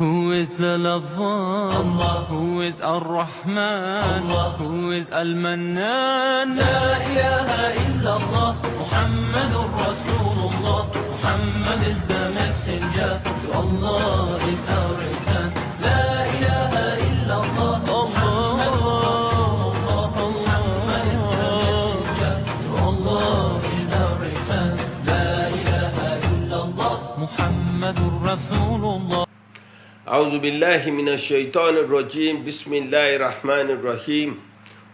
Who is the lover? Allah. Who is Ar-Rahman? Allah. Who is Al-Mannan? La ilaha illallah. Muhammadur Rasulullah. Muhammad is the messenger. To Allah is our return. La ilaha illallah. Muhammadur Rasulullah. Muhammad is the messenger. To Allah is our return. La ilaha illallah. Muhammadur Rasulullah. أعوذ بالله من الشيطان الرجيم، بسم الله الرحمن الرحيم،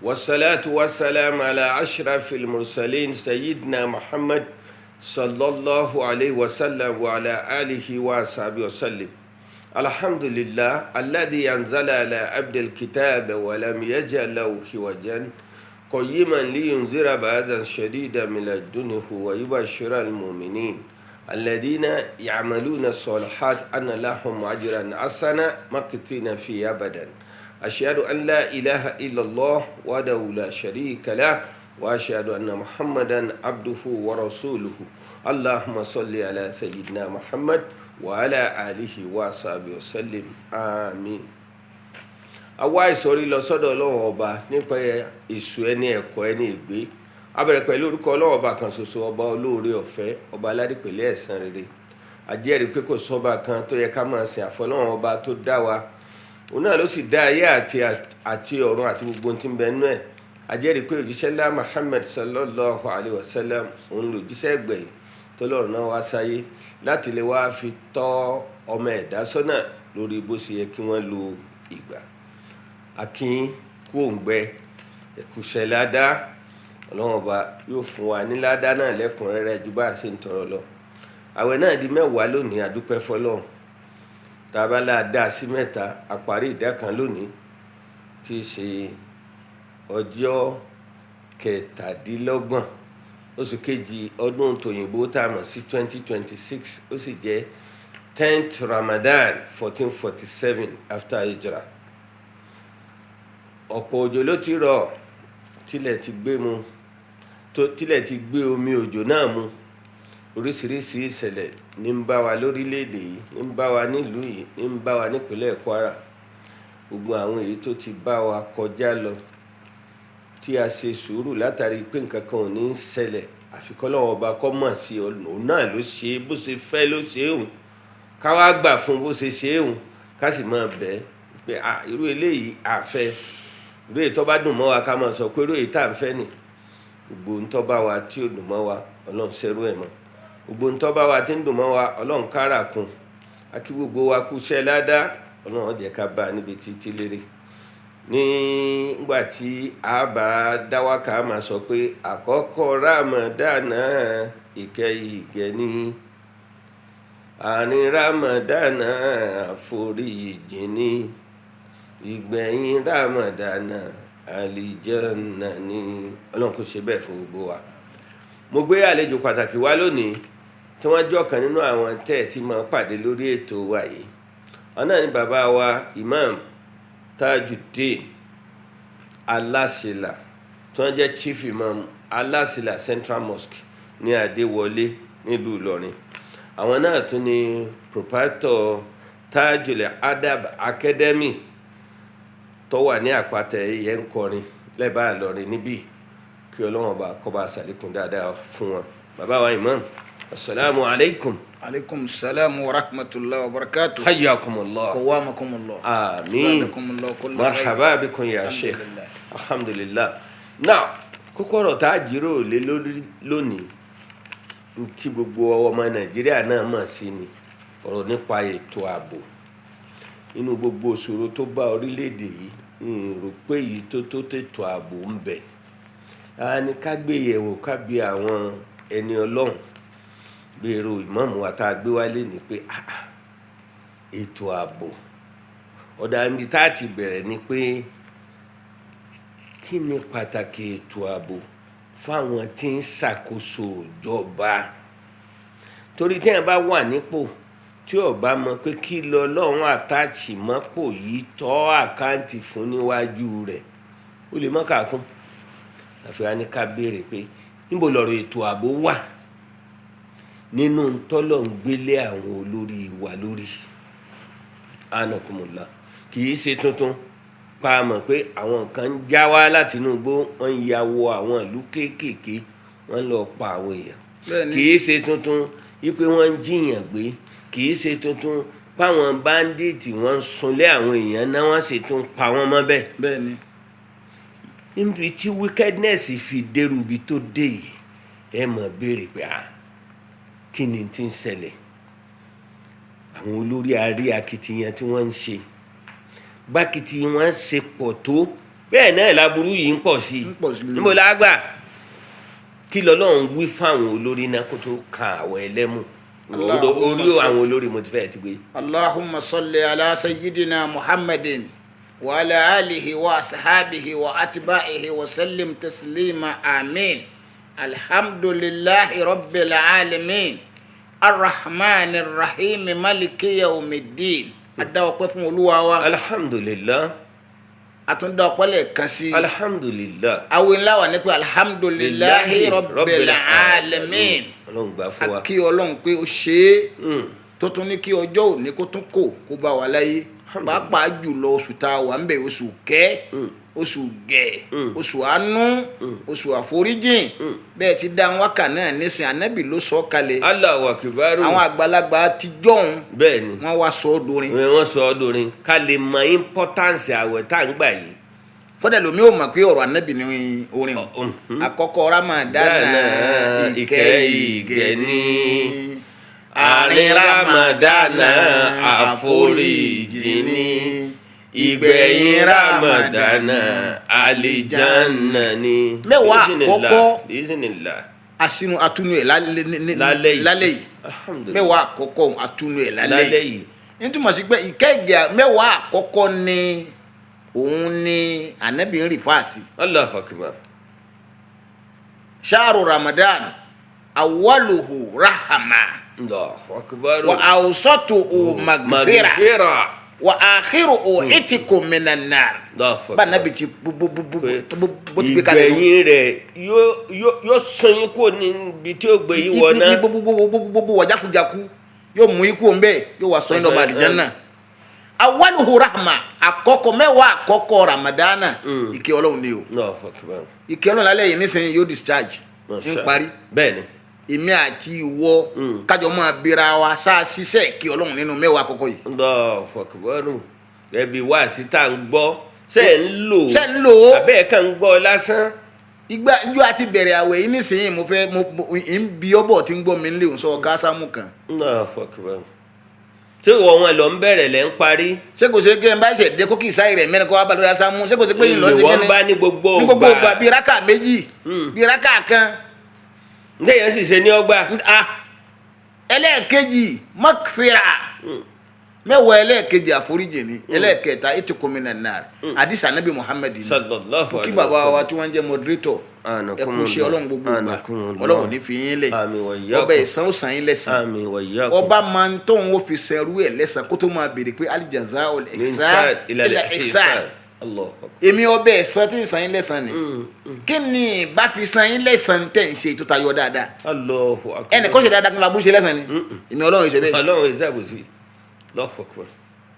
والصلاة والسلام على أشرف المرسلين سيدنا محمد صلى الله عليه وسلم وعلى آله وصحبه وسلم. الحمد لله الذي أنزل على عبد الكتاب ولم يجعل له عوجا، قيما لينذر بأسا شديدا من لدنه ويبشر المؤمنين الذين يعملون الصالحات أن لهم أجرا حسنا ماكثين فيه أبدا. أشهد أن لا إله إلا الله وحده لا شريك له، وأشهد أن محمدا عبده ورسوله. اللهم صل على سيدنا محمد وعلى آله وصحبه وسلم، آمين. Àwa ìsọ̀rí lọ sọ́dọ̀ Ọlọ́run Ọba nípa èṣù ẹni ẹ̀kọ́ ẹni ègbé. A bẹ̀rẹ̀ pẹ̀lú orúkọ Ọlọ́run Ọba kan ṣoṣo, Ọba olóore ọ̀fẹ́, Ọba aládìpẹ̀lẹ́ ẹ̀san rere. A jẹ́rìí pé kò sọ́ba kan tó yẹ ká máa sìn àfọlọ́run Ọba tó dá wa. Òun náà ló sì dá ayé àti ọ̀run àti gbogbo ohun tí ń bẹ nínú ẹ̀. A jẹ́rìí pé òjíṣẹ́ ńlá Muhammad sallallahu alayhi wa sallam, òun lòjíṣẹ́ gbẹ̀yìn tọ́lọ́run náà wá sáyé láti lè wá fi tọ́ ọmọ ẹ̀dá sọ́nà lórí bó ṣe yẹ kí wọ́n lo ìgbà. Akin kú òǹgbẹ ẹ̀kúṣẹ́ ládàá, Ọlọ́run Ọba yóò fún wa ní ládàá náà lẹ́kùnrẹ́rẹ́ ju bá a ṣe ń tọrọ lọ. Àwẹ̀ náà di 10 lónìí, àdúpẹ́ fọlọ́run. Tá a bá la dá sí 3, àparí ìdá kan lónìí tí í ṣe ọjọ́ 27 oṣù kejì ọdún tòyìnbó tá a mọ̀ sí 2026, ó sì jẹ́ 10th Ramadan 1447 after Hijrah. Ọ̀pọ̀ òjò ló ti rọ̀, tilẹ̀ ti gbé mu, tó tilẹ̀ ti gbé omi òjò náà mu. Oríṣiríṣi ìṣẹ̀lẹ̀ ní ń bá wa lórílẹ̀‐èdè yìí, ní ń bá wa nílùú yìí, ní ń bá wa nípínlẹ̀ Kwara. Gbogbo àwọn èyí tó ti bá wa kọjá lọ tí a ṣe sùúrù látàrí pé nǹkan kan ò ní í ṣẹlẹ̀, àfi k'Ọlọ́run Ọba kó mọ̀ sí òun náà ló ṣe é, bó ṣe fẹ́ ló ṣe é òun, ká wá gbà fún bó ṣe ṣe é òun, ká sì máa bẹ̀ ẹ́ pé à irú eléyìí àfẹ́, irú èyí tó bá dùn mọ́ wa, ká máa sọ pé irú èyí tá à ń fẹ́ nì. Gbogbo ń tó bá wa tí ò dùn mọ́ wa, Ọlọ́run ṣerú ẹ̀ mọ́. Gbogbo ń tó bá wa tí ń dùn mọ́ wa, Ọlọ́run kára kun. Akí gbogbo wa kú iṣẹ́ ládàá, Ọlọ́run ó jẹ́ ká bá a níbi títí lérè. Nígbà tí a bá dáwàká, máa sọ pé àkọ́kọ́ Ramadana ìkẹyìn ní àárín Ramadana àforíjì ní ìgbẹ̀yìn Ramadana àlìjánà ní. Ọlọ́run kò ṣe bẹ́ẹ̀ fún gbogbo wa. Mo gbé àlejò pàtàkì wá lónìí tí wọ́n jọ́ kan nínú àwọn tẹ́ ẹ̀ tí máa pàdé lórí ètò wa yìí. Àwọn náà ni bàbá wa Imam Tajudeen Alasila, tí wọ́n jẹ́ Chief Imam Alasila Central Mosque ní Adéwọlé nílùú Ìlọrin. Àwọn náà tún ní proprietor Tajul Adab Academy tó wà ní Àpáta Ẹ̀yẹ ń kọrin lẹ́bàá Ìlọrin níbí. Kí Ọlọ́run Ọba kó bá ṣàlékún dáadáa fún wọn. Bàbá wa Imam, asalaamu alaykum. Alaikum salam wa rahmatullahi wa barakatuh. Hayyakumullah. Qawamakumullah. Àmín. Zadakumullah kulla khair. Marhaba bikum ya sheikh. Alhamdulillah. Alhamdulillah. Now, kókó ọ̀rọ̀ tá a jíròrò lé lórí lónìí tí gbogbo ọmọ Nàìjíríà náà mọ̀ sí ni ọ̀rọ̀ nípa ètò ààbò. Nínú gbogbo ìṣòro tó bá orílẹ̀-èdè yìí, n rò pé èyí tó tètò ààbò ń bẹ. A ní ká gbé yẹ̀wò, ká bi àwọn ẹni Ọlọ́run gbèrò ìmáàmù wa tá a gbé wálé ní pé ah, ah, ètò ààbò ọ̀dà ibi tá a ti bẹ̀rẹ̀ ni pé kí ni pàtàkì ètò ààbò fáwọn tí ń ṣàkóso ìjọba? Torí téèyàn bá wà nípò tí ó bá mọ̀ pé kí lọ́lọ́run àtàchì mọ́pò yìí tọ́ account fún níwájú rẹ̀, ó lè mọ́ kàkún. Àfi wá ní ká béèrè pé níbo lọ̀rọ̀ ètò ààbò wà nínú tọ́lọ̀ ń gbélé àwọn olórí wa lórí. Anakumula. Kì í ṣe tuntun pa mọ̀ pé àwọn kan ń já wá láti inú igbó, wọ́n ń ya wọ àwọn ìlú kéékèèké, wọ́n lọ pa àwọn èèyàn. Bẹ́ẹ̀ni. Kì í ṣe tuntun wípé wọ́n ń jiyàn gbé. Kì í ṣe tuntun páwọn báńdíìtì wọ́n ń sunlé àwọn èèyàn náà, wọ́n sì tún pa wọ́n mọ́ bẹ́ẹ̀. Bẹ́ẹ̀ni. Níbi tí wickedness fi dérú ibi tó dé yìí, ẹ mọ̀ béèrè pé ah, kí ni tí ń ṣẹlẹ̀? Àwọn olórí arí akitiyan tí wọ́n ń ṣe, bákitiyan wọn ṣe pọ̀ tó, bẹ́ẹ̀ náà láburú yìí ń pọ̀ sí i. Ń pọ̀ sí i. Níbo la gbà? Kí lọ́lọ́run wí fáwọn olórí náà kó tó kan àwọn ẹlẹ́mù? Allahumma Orí àwọn olórí mo ti fẹ́ ti gbé. اللهم صل على سيدنا محمد وعلى آله وأصحابه وأتباعه وسلم تسليما، آمين. الحمد لله رب العالمين الرحمن الرحيم مالك يوم الدين. A dá ọpẹ́ fún Olúwa wa. Alhamdulilah. A tún dá ọpẹ́ lẹ́ẹ̀kan sí i. Alhamdulilah. Awo ńlá wà ní pé alhamdulillahi rabbil alamin. Ọlọ́run gbà fún wa. A kí Ọlọ́run pé ó ṣe é tó tún ní kí ọjọ́ òní kó tún kó bá wa láyé, pàápàá jùlọ oṣù tá a wà ń bẹ̀, oṣù kẹ́, oṣù gẹ̀, oṣù àánú, oṣù àforíjìn. Bẹ́ẹ̀ ti dá wákà náà nísìn, Ànábì ló sọ ọ́ kalẹ̀. Allahu akibaru. Àwọn àgbàlagbà ti jọ̀hún, Bẹ́ẹ̀ ni. wọ́n wá sọ ọ́ dorin. Wọ́n sọ ọ́ dorin ká lè mọ importance àwẹ̀ tá à ń gbà yìí. Kọ́dà lómi ò mọ̀ pé ọ̀rọ̀ Ànábì ni orin o. Àkọ́kọ́ Ramadana, ìkẹ́ ìgẹ̀ ní àárín Ramadana, àforíjì ní ìgbẹ̀yìn Ramadana, àlìjánà ní. Mẹ́wàá àkọ́kọ́. Biiznillah. Asinu atunu ẹ̀ lálẹ́ Lálẹ́ yìí. Lálẹ́ yìí. Alhamdulillah. Mẹ́wàá àkọ́kọ́ atunu ẹ̀ lálẹ́ Lálẹ́ yìí. yìí. Nítumọ̀ sí pé ìkẹ́ ìgẹ̀ mẹ́wàá àkọ́kọ́ ni òun ni Ànábì ń rì fáàsì. Allahu akbar. Ṣáàrù Ramadan awaluhu rahama Allahu akbar. wa awsatuhu magfira Magfira. wa akhiruhu itiku minan nar. Allahu Bá akbar. Ànábì ti bó ti gbé kalẹ̀ nù. Ìgbẹ̀yìn rẹ̀ yóò sún yín kúrò níbi tí ó gbé yín wọ náà. Gbogbo wà jákujáku yóò mú ikú òun bẹ́ẹ̀, yóò wá sọ yín lọ́mọ àlìjánnà. Awaluhu rahma, àkọ́kọ́ mẹ́wàá àkọ́kọ́ Ramadana, ìkẹ́ Ọlọ́run ni o. Allahu akbar. Ìkẹ́ Ọlọ́run lálẹ́ yìí nísìnyí yóò discharge ń parí. Bẹ́ẹ̀ni. Èmi àti ìwọ kájọ máa bira wa sáà ṣiṣẹ́ ìkẹ́ Ọlọ́run nínú mẹ́wàá àkọ́kọ́ yìí. Allahu akbar. Ẹbí wá sí tá à ń gbọ́, ṣe ń lò? Ṣé ń lò ó? Àbẹ́ ẹ̀ kàn ń gbọ́ lásán? Ìgbà njọ́ àti bẹ̀rẹ̀ àwẹ̀ yìí nísìnyí, mo fẹ́ mo ń bi ọ́bọ̀ tí ń gbọ́ mi nílé òun sọ gásámù kan. Allahu akbar. Ṣé ìwọ wọn lọ ń bẹ̀rẹ̀ lẹ́ ń parí? Ṣé kò ṣe kí n bá ṣe dé kó kì í sáyé rẹ̀ mẹ́rin kó wá bá lórí asámú? Ṣé kò ṣe pé yìí lọ́ọ́ ti Ìwọ ń kíni bá ní gbogbo ní gbogbo ìgbà. ìgbà, bíi rákà 2, bíi rákà 1. Ǹjẹ́ yẹn sì ṣe ní ọgbà? Ah, ẹlẹ́ẹ̀kejì makfira, mẹ́wàá ẹlẹ́ẹ̀kejì àforíjì ni. Ẹlẹ́ẹ̀kẹta itiku minan nar, àdìsí Ànábì Muhammad ni. Sallallahu Kí alaihi bàbá wa wasallam. tí wọ́n ń jẹ́ moderator, ẹ kú iṣẹ́ Ọlọ́run gbogbo ìgbà. Anakumullah. Ọlọ́run ní fi yín lẹ̀. Àmín wa iyyakum. Ọba ìsan ó san yín lẹ́san. Àmín wa iyyakum. Ọba máa ń tóun ó fi sẹ́rú ẹ̀ lẹ́san kó tó máa béèrè pé alijaza'ul ihsan Insan ila ila ihsan. al-ihsan. Allahu akbar. Èmi ọbẹ̀ ẹ̀san tí ń san yín lẹ́san ni. Kí ni bá fi san yín lẹ́san tẹ̀ ń ṣe tó tayọ dáadáa? Allahu akbar. Ẹnì kan ṣe dáadáa kí n bá bú ṣe lẹ́san ni? Èmi Ọlọ́run ṣe bẹ́ẹ̀. Ọlọ́run ìṣàbòsí. Allahu akbar.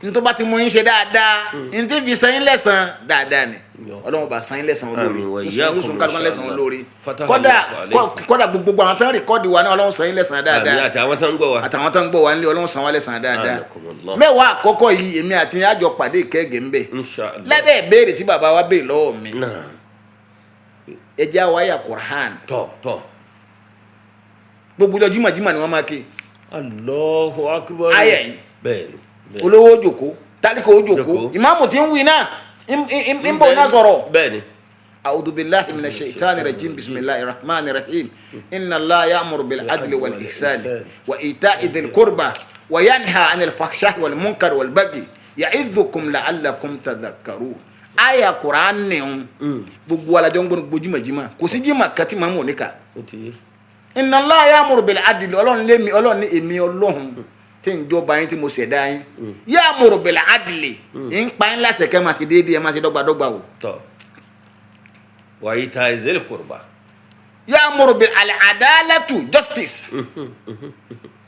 N tó bá ti mú yín ṣe dáadáa, n tí fi san yín lẹ́san dáadáa ni. Ọlọ́run bá san yín lẹ́san olóore. Àmín wa iyyakum, Oṣù kálukú lẹ́san inshallah. olóore. Fataha Kọ́dà Allahu alaykum. kọ́dà gbogbo àwọn tó ń record wa náà, Ọlọ́run san yín lẹ́san Àmín, dáadáa. àtàwọn tó ń gbọ́ wa. Àtàwọn tó ń gbọ́ wa nílé, Ọlọ́run san wá lẹ́san dáadáa. Anakumullah. Mẹ́wàá àkọ́kọ́ yìí, èmi àti yín àjọ pàdé ìkẹ́gẹ́ ń bẹ̀. Inshallah. Lábẹ́ ìbéèrè tí bàbá wa béèrè lọ́wọ́ mi, Naam. ẹ jẹ́ àwa àyà Qur'an. Tọ̀ tọ̀. Gbogbo ọjọ́ jímọ̀ jímọ̀ ni wọ́n máa ké. Allahu akbar. Ayà yìí. Bẹ́ẹ̀ni. Bẹ́ẹ̀ni. Olówó ó jókòó, tálíkà ó jókòó, Jókòó. ìmáàmù tí ń wí náà ń bọ̀ náà sọ̀rọ̀. Bẹ́ẹ̀ni. أعوذ بالله من الشيطان الرجيم، بسم الله الرحمن الرحيم، إن الله يأمر بالعدل والإحسان وإيتاء ذي القربى وينهى عن الفحشاء والمنكر والبغي يعظكم لعلكم تذكرون. Aya Quran ni ń gbogbo alajọ ń gbọ́dọ̀ gbogbo jimajima, kò sí jima kati mamu òní ka. Ó ti yé. Inna Allah ya'muru bil adli, Ọlọ́run lémi, Ọlọ́run ní èmi Ọlọ́run tí ń jọba yín tí mo ṣẹ̀dá yín, ya'muru bil adli, ń pa yín láṣẹ kẹ́ máa ṣe déédéé, ẹ máa ṣe dọ́gbadọ́gba o. Tọ̀. Wa ita'i zil qurba. Ya'muru bil adalatu, justice.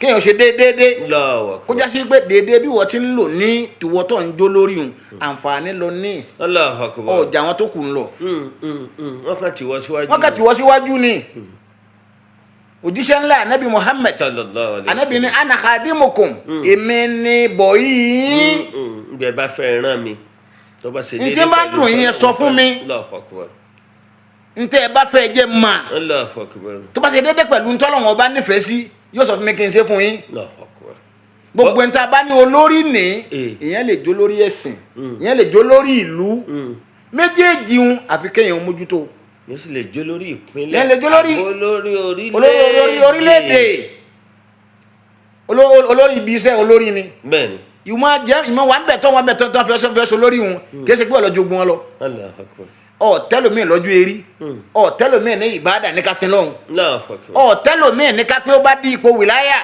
Kéèyàn ṣe déédéé, Allahu kó akbar. já sí pé déédéé bí wọ́n ti ń lò ní tiwọ́ tó ń jó lórí òun, àǹfààní lọ ní Allahu akbar. ọjà àwọn tó kù ń lọ. Wọ́n kàn ti wọ́ síwájú. Wọ́n kà tiwọ́ síwájú ni. Òjíṣẹ́ ńlá Anabi Muhammad, Sallallahu alayhi wa Anabi ní sallam. ana khadimukum, èmi ni bọ̀yì yín. Bí ẹ bá fẹ́ ràn mí, tó bá ṣe N tí bá pẹ̀lú dùn yín, ẹ sọ fún mi. Allahu akbar. Ntẹ́ ẹ bá fẹ́ jẹ́ mà. Allahu akbar. Tó bá ṣe déédéé pẹ̀lú ntọ́lọ́wọ́n ọba nífẹ̀ẹ́ sí, yóò sọ fún mi kí n ṣe fún yín. Allahu akbar. Gbogbo ẹni tá a bá ní olórí ní, ìyẹn lè jó lórí ẹ̀sìn, ìyẹn lè jó lórí ìlú, méjèèjì ń àfi kéèyàn mójútó. Yóò sì lè jó lórí ìpínlẹ̀. Yẹn lè jó lórí- àbó lórí orílẹ̀-èdè. Olórí orílẹ̀-èdè, olórí ibi iṣẹ́, olórí ni. Bẹ́ẹ̀ni. Ìmọ̀ jẹ́ ìmọ̀ wà ń bẹ̀ tọ́ wọn bẹ̀ tọ́ tọ́ fi ọṣẹ fi ọṣẹ olórí wọn, kì í ṣe pé ọlọ́jọ́ wọn lọ. Allahu akbar. Ọ̀tẹ́lómìn lọ́jọ́ erí, ọ̀tẹ́lómìn ní ìbáàdà ní ká sin lọ́hùn, Allahu akbar. ọ̀tẹ́lómìn ní ká pé ó bá di ipò wìláyà,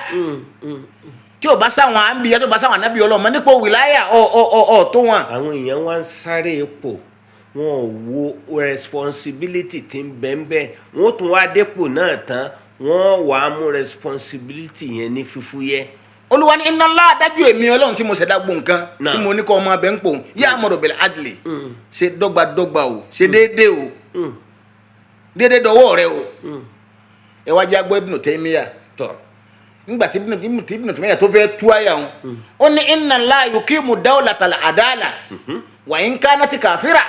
tí ò bá sáwọn àǹbíyá, tí ò bá sáwọn ànábì ọlọ́mọ nípò wìláyà, ọ̀ ọ̀ ọ̀ ọ̀ tó wọn. Àwọn èèyàn wá ń sáré ipò, wọn ò wo responsibility tí ń bẹ ń bẹ. Wọn ó tún wá dépò náà tán, wọn wàá mú responsibility yẹn ní fífúyẹ́. Olúwa ní iná ńlá dájú, èmi Ọlọ́run tí mo ṣẹ̀dá gbogbo nǹkan, Náà. tí mo ní kọ́ ọmọ abẹ́ ń pò yá, amọ̀rọ̀ bil adli, ṣe dọ́gbadọ́gba o, ṣe déédéé o, déédéé dọwọ́ rẹ o. Ẹ wá jẹ́ agbọ́ Ibn Taymiyyah. Tọ́. Nígbà tí Ibn Taymiyyah tó fẹ́ tú àyà wọn, ó ní inna Allaha yuqimu dawlatal adala wa in kanat kafira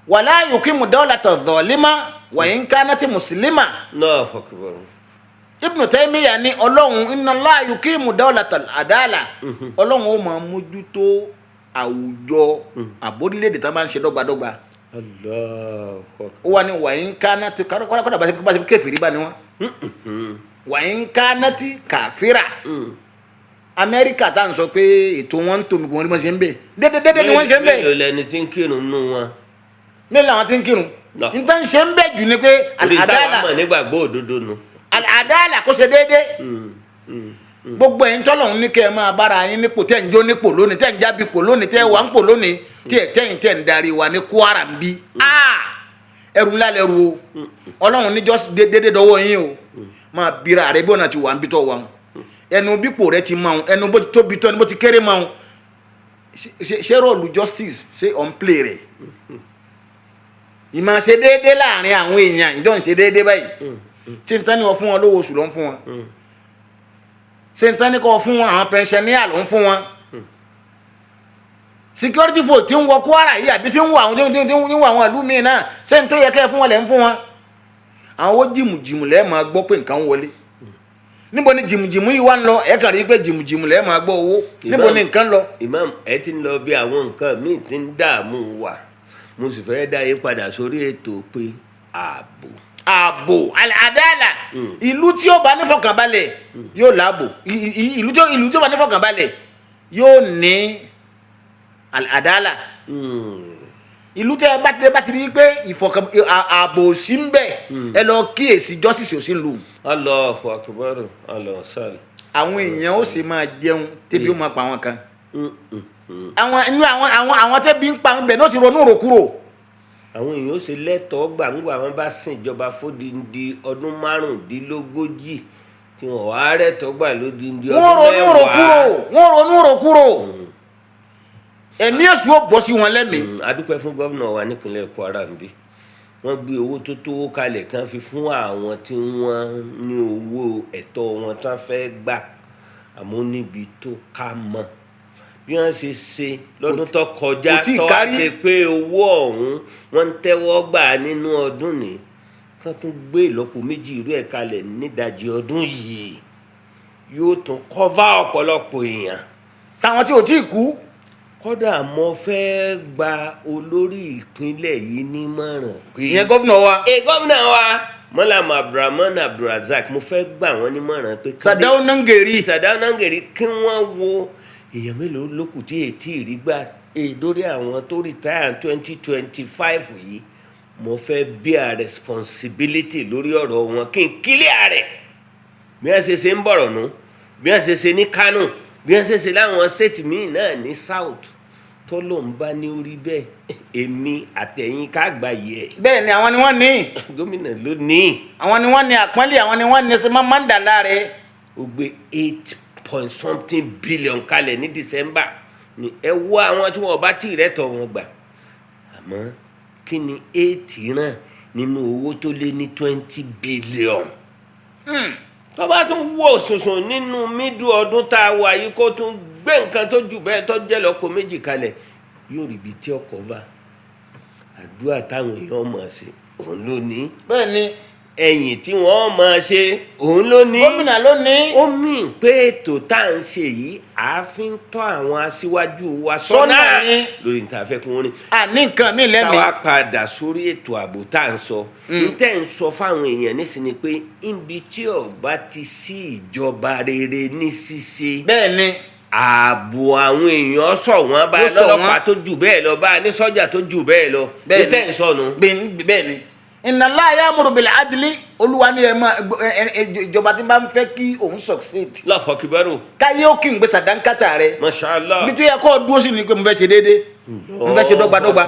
wa la yuqimu dawlata dhalima wa in kanat muslima. Allahu akbar. Ibn Taymiyyah ní Ọlọ́run, inna Allaha yuqimu dawlatal adala, Ọlọ́run ó máa mójútó àwùjọ àbórílẹ̀-èdè tá a máa ń ṣe dọ́gbadọ́gba. Allahu akbar. Ó wà ní wa in kanat, kọ́dà bá ṣe kèfèrí bá ní wọn, wa in kanat kafira. Amẹ́ríkà tá à ń sọ pé ètò wọn ń tomi, kò wọ́n ní wọ́n ṣe ń bẹ̀ dédédédé ni wọ́n ṣe ń bẹ̀. Mélòó lẹni tí ń kírun nù wọn? Mélòó àwọn tí ń kírun? Náà. N tán ṣe ń bẹ̀ jù ni pé Orí táwa àdáàlà mọ̀ nígbàgbọ́ òdodo nu. Àdáàlà, kó ṣe déédé. Gbogbo ẹ̀yin tọ́lọ́hún ní kẹ́ ẹ máa bára yín nípò, tẹ́ ń jó nípò lónìí, tẹ́ ń jábí pò lónìí, tẹ́ wà ń pò lónìí, tí ẹ̀ tẹ́yìn tẹ́ ń darí wa ní Kwara ń bí. Ẹrù ńlá lẹ́rù o. Ọlọ́run ní just déédéé dọwọ́ yín o. Máa bira rẹ bí ọ̀nà ti wà ń bí tọ́ wa ń ẹnu bípò rẹ ti máa ń ẹnu bó ti tóbi tó ẹnu bó ti kéré máa ń ṣe role justice ṣe on play rẹ̀, ìmáa ṣe déédéé láàrin àwọn èèyàn, ìjọ ń ṣe déédéé báyìí. Ṣé n tán ni wọ́n fún wọn lówó oṣù ló ń fún wọn? Ṣé n tán ni kò fún wọn àwọn pensioner ló ń fún wọn? Security vote tí ń wọ Kwara yìí àbí tí ń wọ àwọn tí ń wọ àwọn ìlú míì náà, ṣé n tó yẹ kẹ́ ẹ fún wọn lẹ́ ń fún wọn? Àwọn owó jìmùjìmù lẹ́ẹ̀ máa gbọ́ pé nǹkan ń wọlé. Níbo ni jìmùjìmù yìí wá ń lọ? Ẹ kàn rí pé jìmùjìmù lẹ́ẹ̀ máa gbọ́ owó. Níbo ni nǹkan ń lọ? Imam, ẹ ti ń lọ bí àwọn nǹkan míì ti ń dààmú wa, mo sì fẹ́ dá yín padà sórí ètò pé ààbò. Ààbò, àdáàlà. Ìlú tí ó bá nífọ̀kànbalẹ̀ yóò láàbò. Ìlú tí ó bá nífọ̀kànbalẹ̀ yóò ní àdáàlà. Ìlú tẹ bá ti rí pé ìfọ̀kàn ààbò ò sí ń bẹ̀, ẹ lọ kíyèsí, justice ò sí ń lù. Allahu akbar, Allahu sal. Àwọn èèyàn ó sì máa jẹun, tẹ́bi ó máa pa àwọn kan. Àwọn inú àwọn tẹ́bi ń pa ń bẹ̀ náà ti ronú ròkúrò. Àwọn èèyàn ó ṣe lẹ́tọ̀ọ́ gbàǹgbà wọn bá sìn ìjọba fódìndí ọdún 35 tí wọn wá rẹ́tọ̀ọ́ gbà lódìndí Wọ́n ọdún ronú ròkúrò. 10. Wọ́n ronú ròkúrò, ẹ̀mí èṣù ó bọ́ sí wọn lẹ́mìí. A dúpẹ́ fún gómìnà wa nípínlẹ̀ Kwara ń bí. Wọ́n gbé owó tó tówó kalẹ̀ tán fi fún àwọn tí wọ́n ní owó ẹ̀tọ́ wọn tán fẹ́ gbà, àmọ́ níbi tó ká mọ́ bí wọ́n ṣe ṣe lọ́dún tó kọjá Kò tíì tó wá kárí. ṣe pé owó ọ̀hún wọ́n ń tẹ́wọ́ gbà nínú ọdún ní kán tún gbé ìlọ́po méjì irú ẹ̀ kalẹ̀ nídajì ọdún yìí, yóò tún cover ọ̀pọ̀lọpọ̀ èèyàn. Táwọn tí ò tí ì kú. Kódà mo fẹ́ gba olórí ìpínlẹ̀ yìí nímọ̀ràn pé Ìyẹn gómìnà wa. Ẹ gómìnà wa, Mọ́làmù Abdulrahman Abdulrazak, mo fẹ́ gbà wọ́n nímọ̀ràn pé Sadau Nangeri. Sadau Nangeri, kí wọ́n wo èèyàn mélòó ló kù tí ètí ìrí gbà èdórí àwọn tó retire 2025 yìí. Mo fẹ́ bear responsibility lórí ọ̀rọ̀ wọn, kí n clear rẹ̀ bí wọ́n ṣe ṣe ń bọ̀rọ̀ nù, bí wọ́n ṣe ṣe ní Kano, bí wọ́n ṣe ṣe láwọn state míì náà ní South. Tó ló ń bá ní orí bẹ́ẹ̀, èmi àtẹ̀yìn ká gbà yẹ. Bẹ́ẹ̀ ni, àwọn ni wọ́n ní. Gómìnà ló ní. Àwọn ni wọ́n ní àpọ́nlé, àwọn ni wọ́n ní ṣe máa ń dà láre. Ó gbé eight point something billion kalẹ̀ ní December ní ẹ wo àwọn tí wọn bá tí rẹ̀ tọ̀ wọn gbà. Àmọ́ kí ni eight ràn nínú owó tó lé ní 20 billion? Tó bá tún wò sùnsùn nínú mídùú ọdún tá a wà yìí, kó tún gbé nǹkan tó jù bẹ́ẹ̀ tó jẹ́ lọ́pọ̀ méjì kalẹ̀, yóò rí ibi tí ọkọ̀ bá àdúrà táwọn èèyàn mọ̀ sí òun ló ní. Bẹ́ẹ̀ ni. Ẹ̀yìn tí wọ́n máa ṣe òun ló ní. Gómìnà ló ní. Ó mì pé ètò tá à ń ṣe yìí, àáfin tọ́ àwọn aṣíwájú wa sọ́nà sọ́nà ni. Lórí níta fẹ́ kún orin. Àní nǹkan mi lẹ́mìí. Táwa padà sórí ètò ààbò tá à ń sọ, n tẹ́ ń sọ fáwọn èèyàn nísìnyí pé níbi tí ó bá ti sí ìjọba rere ní ṣíṣe, Bẹ́ẹ̀ ni. ààbò àwọn èèyàn sọ wọ́n bá Ó sọ wọ́n. lọ́lọ́pàá tó jù bẹ́ẹ̀ lọ, bá ní sọ́jà tó jù bẹ́ẹ̀ lọ. Bẹ́ẹ̀ ní ni. tẹ́ ń sọnù. Bẹ́ẹ̀ ni, inna Allah ya'muru bil adli. Olúwa ní ẹ máa ìjọba tí bá ń fẹ́ kí òun succeed, lọ́fọ̀ kíbẹ́rù. káyé ó kí n gbé sàdánkátà rẹ. Masha Allah. Bí tó yẹ kó o dúró sí ni pé mo fẹ́ ṣe déédéé, mo fẹ́ ṣe dọ́gbadọ́gba.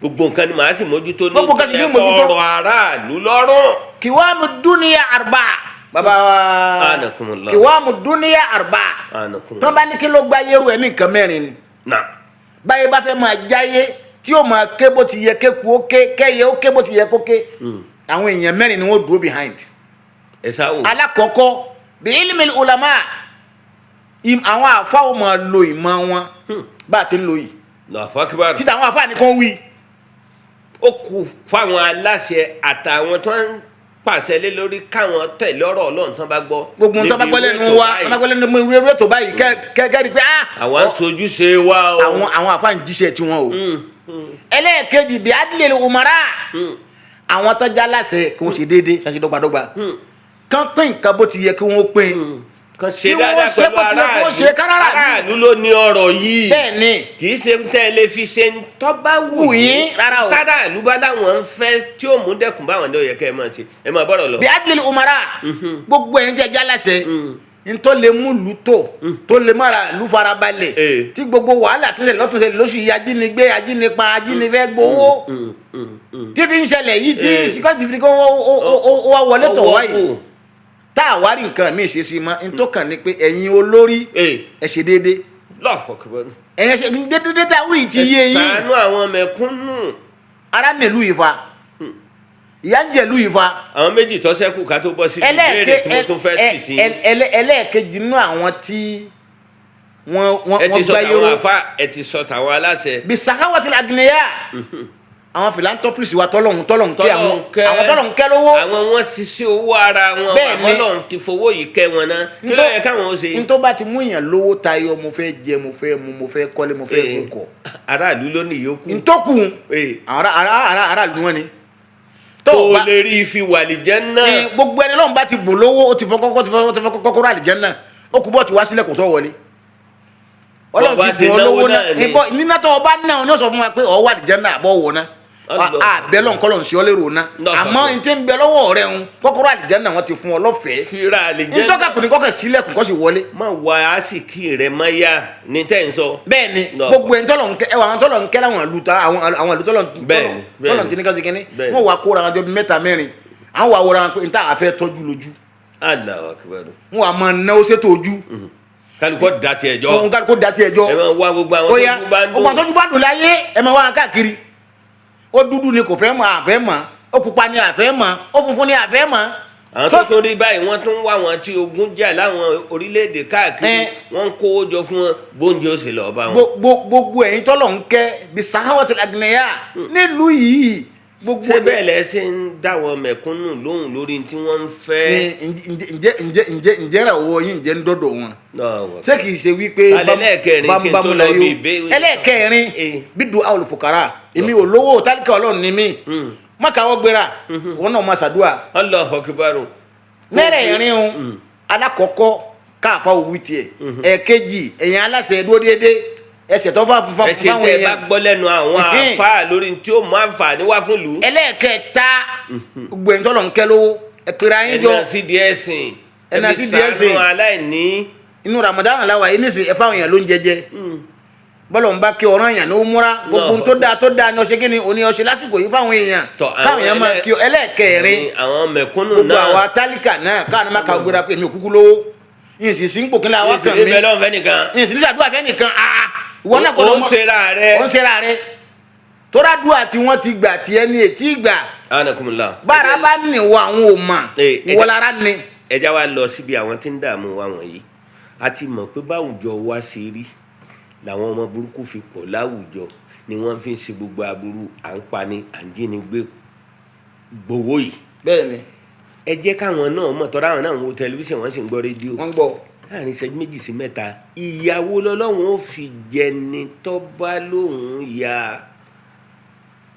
Gbogbo nǹkan ni màá sì mójútó ní Gbogbo nǹkan sì ní mójútó. ọ̀rọ̀ aráàlú lọ́rùn. Kiwamu dunya arba, baba wa. Anakumullah. Kiwamu dunya arba. Anakumullah. Tó bá ní kí ló gba yẹrù ẹ ní nǹkan mẹ́rin ni. Na. Báyìí bá fẹ́ máa jáyé tí yóò máa ké bó ti yẹ kéku ó ké, kẹ́yẹ ó ké bó ti yẹ kó ké, àwọn èèyàn mẹ́rin ni wọ́n dúró behind. Ẹ sáwò. Alákọ̀ọ́kọ́, bí ilmi ulama, àwọn àfa ò máa lo ìmọ̀ wọn bá a ti ń lo yìí. Lọ́fọ̀ kíbẹ́rù. Títà àwọn àfa nìkan wí. Ó kù fáwọn aláṣẹ àtàwọn tó ń pàṣẹ lé lórí káwọn tẹ̀lé ọ̀rọ̀ Ọlọ́run tán bá gbọ́. Gbogbo ohun tó bá níbi gbọ́ irú lẹ́nu ètò wa báyìí. tó bá gbọ́ lẹ́nu irú ètò báyìí, kẹ́ rí pé ah, Àwọn ń sojúṣe wa o. àwọn àfa ń jíṣẹ́ tiwọn o. Ẹlẹ́ẹ̀kejì, bí adìlẹ̀ umara, àwọn tó já láṣẹ kí wọ́n ṣe déédéé, kí wọ́n ṣe dọ́gbadọ́gba, kán pín nǹkan bó ti yẹ kí wọ́n pín, Kan ṣe kí wọ́n dáadáa ṣe pẹ̀lú bó ti yẹ kí wọ́n ṣe aráàlú. káràrà. Aráàlú ló ní ọ̀rọ̀ yìí. Bẹ́ẹ̀ ni. Kì í ṣe tẹ́ ẹ lè fi ṣe ń tọ́ bá wù Wù yín, rárá o. Káràlú bá láwọn ń fẹ́ tí ó mú dẹ́kun báwọn ní ó yẹ kẹ́ ẹ máa ṣe, ẹ máa bọ́rọ̀ lọ. Bí adìlẹ̀ umara, gbogbo ẹ̀yin tẹ́ já láṣẹ, ntọ́ lè mú ìlú tó tó lè mara ìlú farabalẹ̀, tí gbogbo wàhálà tó ṣẹlẹ̀ lọ́tún ṣẹlẹ̀ lóṣù yìí, ajínigbé, ajínipa, ajínigbé gbowó tí fi ń ṣẹlẹ̀ yìí, tí security fi kó ó wá wọlé tọ̀ Ọwọ́ wáyé kù. tá a wá rí nǹkan míì ṣe sí mọ́, ntọ́ kàn ní pé ẹ̀yin olórí, ẹ ṣe déédéé. Lọ́fọ̀ kíbẹ́rù. Ẹ̀yin ṣe déédéé tá a wí ti yé Ẹ yín. ṣàánú àwọn mẹ̀kúnnù. Ara nílùú yìí fa, ìyá ń jẹ ìlú yìí fa. Àwọn méjì tó ṣẹ́kù ká tó bọ́ sí ìbéèrè tí mo tún fẹ́ tì sí. Ẹlẹ́ẹ̀kejì nínú àwọn tí wọ́n Ẹ ti wọ́n sọ gbáyé tàwọn ró, àfa, ẹ ti sọ tàwọn aláṣẹ. bí sakawati agniya, àwọn philanthropist wa tọ́lọ̀hún kẹ́ àwọn Tọ́lọ́hun kẹ́. àwọn tọ́lọ̀hún kẹ́ lówó. Àwọn wọn ṣiṣẹ́ owó ara wọn. Bẹ́ẹ̀ ni. Àmọ́ Ọlọ́run ti fowó yìí kẹ́ wọn náà, kí ló yẹ káwọn ó ṣe? Ntọ́ bá ti mú èèyàn lówó tayọ mo fẹ́ jẹ, mo fẹ́ mu, mo fẹ́ kọ́lé, mo fẹ́ gun kọ̀, Aráàlú ló ní ìyókù. Ntọ́kù àwọn aráàlú wọn ni Tó tó bá lè rí fi wàlìjẹ́ náà. ní gbogbo ẹni lọ́run bá ti bùn lówó, ó ti fọ kọ́kọ́, ti fọ kọ́kọ́rọ́ àlìjánnà, ó kú bọ́ ti wá sílẹ̀ kò tó wọlé. Ọlọ́run Bọ́ bá ti ṣe bùn ọ náwó lówó náà náà ni. níbọ̀ níná tó ọba náà ní ó sọ fún wa pé ọ wà àlìjánnà àbọ̀ wọ̀ náà. Allah. Àbẹ́ lọ́n kọ́ lọ́n sí ọ lérò náà. Náà Àmọ́ fàkó. n tí ń bẹ lọ́wọ́ rẹ̀ ń kọ́kọ́rọ́ àlìjánnà wọn ti fún ọ lọ́fẹ̀ẹ́. Fira àlìjẹ́. Ntọ́ka kò ní kọ́kẹ́ sílẹ̀kùn kọ́ sì wọlé. Má wá àsìkí rẹ̀ má yá ní tẹ́ ń sọ. Bẹ́ẹ̀ ni. Náà. Gbogbo ẹni tọ́lọ̀ ń kẹ́, ẹwà àwọn tọ́lọ̀ ń kẹ́ láwọn ìlú ta àwọn ìlú tọ́lọ̀ Bẹ́ẹ̀ ni, bẹ́ẹ̀ tọ́lọ̀ ni. tí ní kásì kínní. Bẹ́ẹ̀ ni. Wọ́n wá kóra wọn jọ bí mẹ́ta mẹ́rin, àwọn wà wọra wọn pé níta àfẹ́ tọ́jú lójú. Allahu Akbar. Wọ́n wà máa náwó sétò ojú. Kálukọ́ da tiẹ̀ jọ. Òun kálukó da tiẹ̀ jọ. Ẹ máa wá gbogbo àwọn Ó yá, tó bá ń ó dùn. máa tọ́jú bá dùn láyé, ẹ máa wá wọn káàkiri. Ó dúdú ni kò fẹ́ mọ̀, àfẹ́ mọ̀, ó pupa ni àfẹ́ mọ̀, ó funfun ni àfẹ́ mọ̀. Àwọn tó tún rí báyìí, wọ́n tún wá wọn tí ogun jà láwọn orílẹ̀-èdè káàkiri. Wọ́n ń kówó jọ fún wọn, bóúnjẹ ó sì lọ́ọ́ bá wọn. Gbogbo ẹ̀yin tọ́lọ̀ ń kẹ́ bí sahawati agniya nílùú yìí, gbogbo Ṣé bẹ́ẹ̀ lẹ ṣe ń dá wọn mẹ̀kúnnù lóhùn lórí tí wọ́n ń fẹ́? Ǹjẹ́ ra owó yín, ǹjẹ́ ń dọ́dọ̀ wọn? Náà. Ṣé kìí ṣe wípé Alẹ́ lẹ́ẹ̀kẹrin kí n tó bámúbámú lọ la bí yó? ìbéèrè. Ẹlẹ́ẹ̀kẹrin, bí du olùfòkàrà, èmi ò lówó, tálíkà Ọlọ́run ni mí, má káwọ́ gbéra, wọn náà máa ṣàdúrà. Allahu Akbar. Mẹ́rẹ̀ẹ̀rin o, alákọ̀ọ́kọ́ káàfà òwú tiẹ̀, ẹ̀ẹ̀kejì ẹ̀yìn aláṣẹ dúró déédéé, ẹsẹ̀ tó fà fún Ẹ ṣe fáwọn tẹ́ ẹ bá èèyàn. gbọ́ lẹ́nu àwọn àáfàá lórí tí ó mú àǹfààní wá fún ìlú. Ẹlẹ́ẹ̀kẹta, gbogbo ẹ̀yin tọ́lọ̀ ń kẹ́ lówó, ẹ pera yín jọ. Ẹ̀nà sídìí ẹ̀sìn. Ẹ̀nà Ẹ fi sídìí ẹ̀sìn. ṣàánú aláìní. Inú Ramadan la wà yìí nísìnyí, ẹ fáwọn èèyàn ló ń jẹjẹ, bọ́lọ̀ ń bá kí ọ̀ràn èèyàn ní ó múra, gbogbo ohun tó dáa tó dáa ní ọṣẹ kí ni òní ọṣẹ lásìkò yìí fáwọn èèyàn, Tọ́, àwọn káwọn èèyàn máa kí ọ. Ẹlẹ́ẹ̀kẹrin, Àwọn mẹ̀kúnnù gbogbo náà. àwa tálíkà náà, káwọn máa ka gbéra pé èmi ò kúkú lówó. Ìsìn sí ń pò kí n la wá kàn mí. Ìbẹ̀ lọ́n fẹ́ nìkan. Ìsìn ní sàdúrà fẹ́ nìkan. Ìwọ náà Ó ń ṣera rẹ. Ó ń ṣera rẹ. Tóra dùà tí wọ́n ti gbà tí ẹni ètí gbà. Anakumula. Bára bá nìwọ àwọn ò mà. Ìwọ lára ni. Ẹja wa lọ síbi àwọn tí ń dààmú wa wọ̀nyí. A ti mọ̀ pé báwùjọ wa ṣe rí làwọn ọmọ burúkú fi pọ̀ láwùjọ ni wọ́n fi ń ṣe gbogbo aburú, à ń pani, à ń jínigbé gbowó yìí. Bẹ́ẹ̀ni. Ẹ jẹ́ káwọn náà mọ̀, tọ́ra àwọn náà ń wo tẹlifíṣàn, wọ́n sì ń gbọ́ rédíò. Wọ́n ń gbọ́. Láàrin ìṣẹ́jú 2 sí 3, ìyàwó lọ́lọ́run ó fi jẹni tó bá lóun ya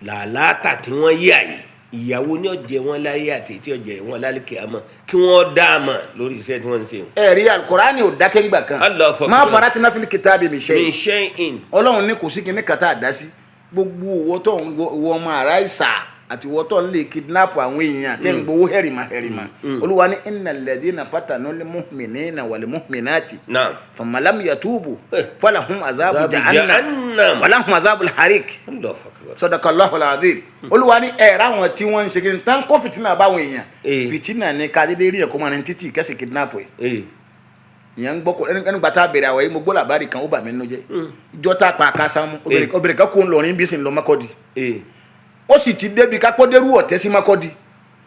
làlátà tí wọ́n yà yìí. Ìyàwó ní ọ̀jẹ̀ wọn láyé àti tí ọ̀jẹ̀ wọn lálẹ́ àmọ́ kí wọ́n dá a mọ̀ lórí iṣẹ́ tí wọ́n ń ṣe. Ẹ̀rí Alukurani ò dákẹ́ nígbà kan. Allahu Akbar. Má faratina fil kitabi min shay. Min shay'in. Ọlọ́run ní kò sí kíní kàtà àdásí. Gbogbo owó tó ń wọ ọmọ àrá ìsà àti ìwọ tó ń lè kidnap àwọn èèyàn tẹ́ ń gbowó hẹ̀rìmà hẹ̀rìmà. Olúwa ní innal ladhina fatanul mu'minina wal mu'minati. Naam. Thumma lam yatubu falahum azabu jahannam jahannam. walahum azabul harik. Allahu Akbar. Sadaqallahu alazim. Olúwa ní ẹ̀rọ àwọn tí wọ́n ń ṣe kí n tán kó fìtínà báwọn èèyàn. Eh. Fìtínà ni ká dédé rí ẹ̀kọ́ máa ní títì kẹ́sì kidnap ẹ̀. Ìyẹn ń gbọ́ kó ẹnu gbàtà bẹ̀rẹ̀ àwọ̀ yìí, mo gbọ́ làbárì kan, ó bà mí nínú jẹ́. Ìjọ tá a pa àkàsà mu, obìnrin kan kó ń lọ ní bí sì ń lọ Makurdi. Ó sì ti débi kápọ́ dérú ọ̀tẹ́ sí Makurdi.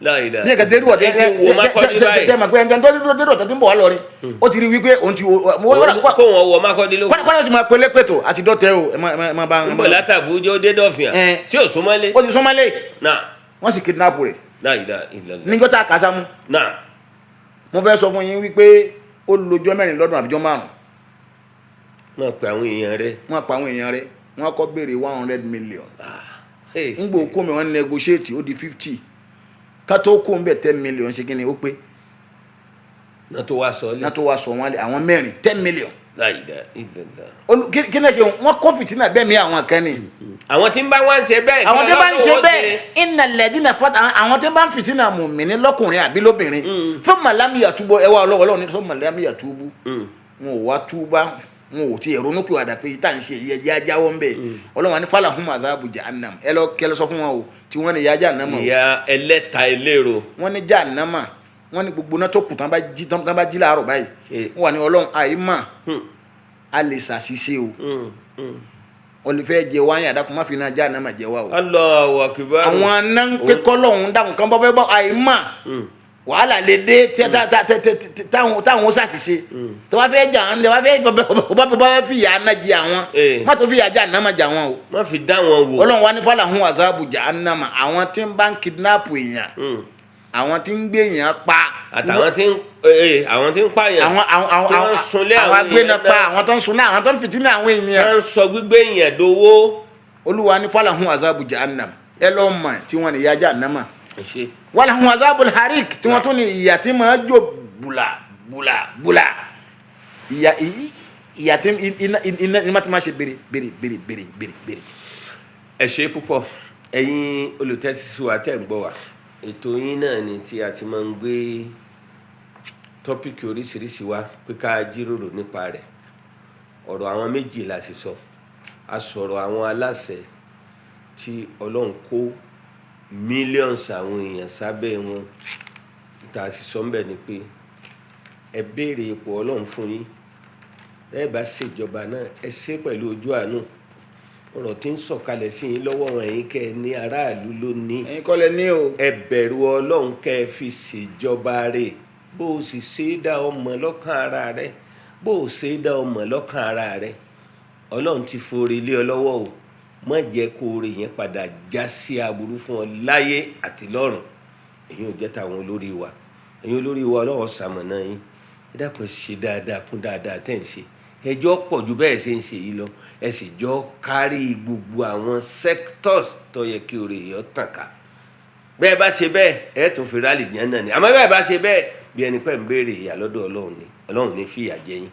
Láìla. Ní ẹ̀ka dérú ọ̀tẹ́ Ẹ ti wo Makurdi báyìí. ṣe mà pé ẹni tó dérú ọ̀tẹ́ tí ń bọ̀ wá lọ rí. Ó ti rí wípé òun ti wo. Kó wọn wọ Makurdi ló. Kọ́ni ó ti máa pélé pètò àti dọ́tẹ́ o, ẹ má bá ń bọ̀ látàbújọ́ dé dọ̀fìà. Eh. Tí ò súnmọ́lé. Ó ti súnmọ́lé. Náà. Wọ́n sì kidnap rẹ̀. Láìla ìlànà. Níjọ́ tá a kà sámú. Náà. Mo fẹ́ sọ fún yín wípé ó lọ́jọ́ 4 lọ́dún àbíjọ́ 5. Wọ́n pe àwọn èèyàn rẹ̀. Wọ́n pa àwọn èèyàn rẹ̀. Wọ́n kọ́ béèrè 100 million. Hey. Ń gbò kó mi, wọ́n negotiate, ó di 50. Ká tó kó ń bẹ̀ 10 million ṣe kí ni ó pé. Náà tó wá sọ lé. Náà tó wá sọ wọ́n lé àwọn 4 10 million. Láìla ìlànà. Kí ni ẹ ṣe wọ́n kó fìtínà bẹ́ẹ̀ mi àwọn kan ni. Àwọn tí ń bá wá ń ṣe bẹ́ẹ̀. Àwọn tí bá ń ṣe kí bẹ́ẹ̀, innal ladhina fata, àwọn tí bá ń fìtínà mùmíní lọ́kùnrin àbí lóbìnrin. Thumma lam yatubu, ẹwà ọlọ́wọ́ ọlọ́run ní thumma lam yatubu. Wọn ò wá túbá, wọn ò tiẹ̀ ronú pé wàdà pé tá à ń ṣe yẹ jẹ́ ajáwọ́ ń bẹ̀. Ọlọ́run wa ní falahum adhabu jahannam. Ẹ lọ kẹlẹ́ sọ fún wọn o, tí wọ́n ní ìyà jahannama o. Ìyà ẹlẹ́ta eléro. Wọ́n ní jahannama, wọ́n ní gbogbo náà tó kù tán bá jí láàárọ̀ báyìí. Wọ́n wà ní Ọlọ́run àyímà a lè ṣàṣìṣe o. Olùfẹ́ jẹ wáyé àdàkùn má fi iná jahannama jẹ wá o. Allahu akbar. Àwọn aná ń pé kọ́lọ́hún dákun kan bọ́ fẹ́ bọ́ àyímà wàhálà lè dé táwọn ó ṣàṣìṣe tó bá fẹ́ jà ń lè bá fẹ́ bá fi ìyà aná jẹ àwọn má tó fi ìyà jahannama jẹ àwọn o. Má fi dá wọn wò. Ọlọ́run wa ní falahum azabu jahannama, àwọn tí ń bá ń kidnap èèyàn, àwọn tí ń gbé èèyàn pa, Àtàwọn tí ń àwọn tí ń pààyàn, àwọn tí wọ́n ń sunlé àwọn àwọn agbénapa, èèyàn náà. Àwọn tó ń sunlé, àwọn tó ń fìtínà àwọn èèyàn, wọ́n ń sọ gbígbé èèyàn dowó. Olúwa ní falahum azabu jahannam, ẹ lọ́ọ́ mọ̀ tí wọ́n ní ìyà jahannama. Ṣe. Walahum azabul harik, tí wọ́n tún ní ìyà tí máa jó bùlà bùlà bùlà, ìyà tí iná iná tí máa ṣe bèrè bèrè bèrè bèrè bèrè bèrè. Ẹ ṣe púpọ̀, ẹ̀yin olùtẹ́sí wa tẹ̀ ń gbọ́ wa. Ètò yín náà ni tí a ti máa ń gbé tọ́pìkì oríṣiríṣi wa pé ká jíròrò nípa rẹ̀. Ọ̀rọ̀ àwọn méjì la sì sọ. A sọ̀rọ̀ àwọn aláṣẹ tí Ọlọ́run kó millions àwọn èèyàn sábẹ́ wọn. Tá a sì sọ ńbẹ̀ ni pé ẹ béèrè ipò Ọlọ́run fún yín. Ẹ bá ṣèjọba náà, ẹ ṣe pẹ̀lú ojú àánú. Ọ̀rọ̀ tí ń sọ̀kalẹ̀ sí yín lọ́wọ́ wọn, ẹ̀yin kẹ́ ẹ ní aráàlú ló ní. Ẹ̀yin kọ́ lẹ ní o. Ẹ bẹ̀rù Ọlọ́run kẹ́ ẹ fi ṣèjọba rẹ̀. Bó o sì ṣe é dá ọmọ lọ́kàn ara rẹ, bó o ṣe é dá ọmọ lọ́kàn ara rẹ, Ọlọ́run ti forí lé ọ lọ́wọ́ o. Má jẹ́ kó oore yẹn padà já sí aburú fún ọ láyé àti lọ́run. Èyí ò jẹ́ tàwọn olórí wa. Ẹ̀yin olórí wa, Ọlọ́run ṣamọ̀nà yín. Ẹ dákun, ẹ ṣe dáadáa kún dáadáa tẹ́ ń ṣe. Ẹjọ́ pọ̀ ju bẹ́ẹ̀ ṣe ń ṣe yìí lọ. Ẹ sì jọ kárí gbogbo àwọn sectors tó yẹ kí oore yìí ó tàn ká. Bẹ́ẹ̀ bá ṣe bẹ́ẹ̀, ẹ tún fi rálì jẹ́ náà ni. Àmọ́ bẹ́ẹ̀ bá ṣe bẹ́ẹ̀, bí ẹni pẹ́ ń béèrè ìyà lọ́dọ̀ Ọlọ́run ni. Ọlọ́run ní fìyà jẹ yín.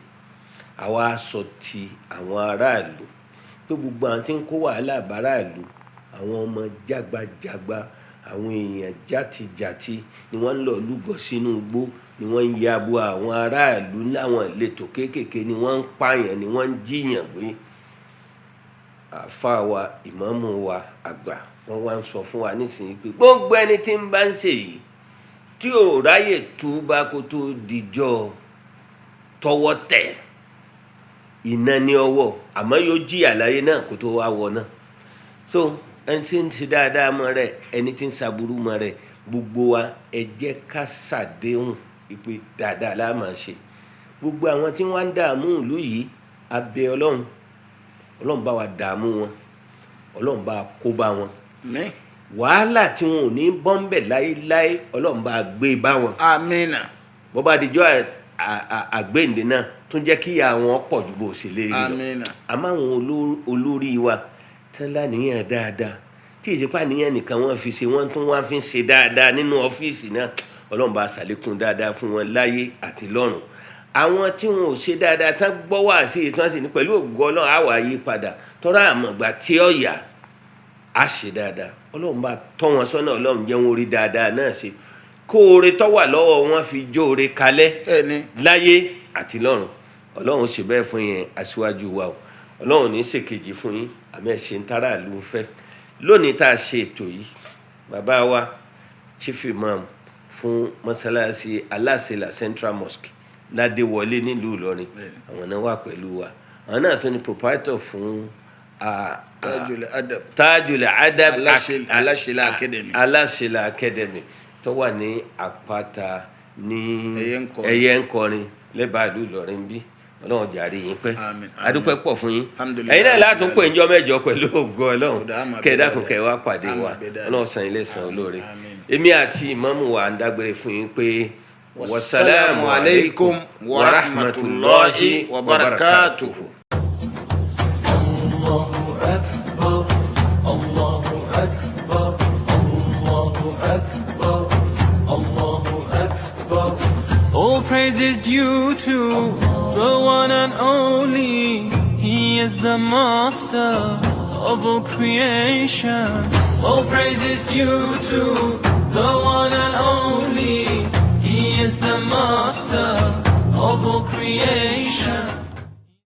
Àwa sọ ti àwọn aráàlú pé gbogbo àwọn tí ń kó wàhálà báráàlú, àwọn ọmọ jágbajàgba, àwọn èèyàn játijàti ni wọ́n ń lọ lúgọ sínú igbó, ni wọ́n ń yabo àwọn aráàlú láwọn ìletò kéékèèké, ni wọ́n ń pààyàn, ni wọ́n ń jiyàn gbé. Àáfàá wa, ìmáàmù wa àgbà, wọ́n wá ń sọ fún wa nísìnyí pé gbogbo ẹni tí ń bá ń ṣe yìí tí ò ráyè túbá kó tó dijọ́ Tọwọ́ tẹ̀, iná ní ọwọ́, àmọ́ yóò jìyà láyé náà kó tó wá wọ náà. So ẹni tí ń ṣe dáadáa mọ́ rẹ̀, ẹni tí ń ṣàbúrú mọ́ rẹ̀, gbogbo wa ẹ jẹ́ ká ṣàdéhùn ìpè dáadáa la máa ṣe. Gbogbo àwọn tí wọ́n ń dààmú ìlú yìí, a bẹ̀ Ọlọ́run, Ọlọ́run bá wa dààmú wọn, Ọlọ́run bá kó bá wọn. Àmín. Wàhálà tí wọn ò ní bọ́ńbẹ̀ láéláé, Ọlọ́run bá gbé bá wọn. Amina. Bó bá dijọ́ àgbéǹde náà, tún jẹ́ kí ìyà wọn pọ̀ ju bó ṣe lérí lọ. Amina. Àmọ́ àwọn olórí wa tán láníyàn dáadáa, tí ìsepá níyàn nìkan wọ́n fi ṣe, wọ́n tún wá fi ń ṣe dáadáa nínú ọ́fíìsì náà, Ọlọ́run bá ṣàlékún dáadáa fún wọn láyé àti lọ́run. Àwọn tí wọn ò ṣe dáadáa tán gbọ́ wá sí ìtàn sí ní pẹ̀lú ògo Ọlọ́run á wà yí padà, tọ́ra àmọ̀gbà tí ó yà á ṣe dáadáa. Ọlọ́run bá tọ́ wọn sọ́nà, Ọlọ́run jẹ́ wọn orí dáadáa náà ṣe, kó oore tó wà lọ́wọ́ wọn fi jó oore kalẹ̀ láyé àti lọ́run. Ọlọ́run ṣe bẹ́ẹ̀ fún yẹn aṣíwájú wa o. Ọlọ́run ní ṣèkejì fún yín, àmọ́ ẹ̀ ṣe ń tara ìlú ń fẹ́. Lónìí tá a ṣe ètò yìí, bàbá wa Chief Imam fún mọ́sálásí Aláṣẹlà Central Mosque Ládéwọlé nílùú Ìlọrin, àwọn náà wà pẹ̀lú wa. Àwọn náà tún ní proprietor fún Tajul Adab. Tajul Adab Aláṣẹlà Academy. Aláṣẹlà Academy tó wà ní Àpáta ní Ẹyẹ Ẹyẹ Ńkọrin lẹ́bàá ìlú Ìlọrin bí. Ọlọ́run jàre yín pẹ́. Àmín. Adúpẹ́ pọ̀ fún yín. Alhamdulillah. Ẹ̀yin náà látún pé ǹjọ́ mẹ́jọ pẹ̀lú ògo Ọlọ́run. Ọ̀dà, àmà kẹ́ẹ̀dákun bẹ́ẹ̀ kẹ́ wá pàdé dáadáa. wa. Àmà bẹ́ẹ̀ dáadáa. Ọlọ́run san ilé san olóore. Àmín. Èmi àti ìmáàmù wa ń dágbére fún yín pé Wassalamu alaikum wa rahmatullahi wa barakatuhu. Allahu Akbar, Allahu Akbar, Allahu Akbar, Allahu Akbar. All praise is due to the one and only. He is the master of all creation. All praise is due to the one and only. He is the master of all creation.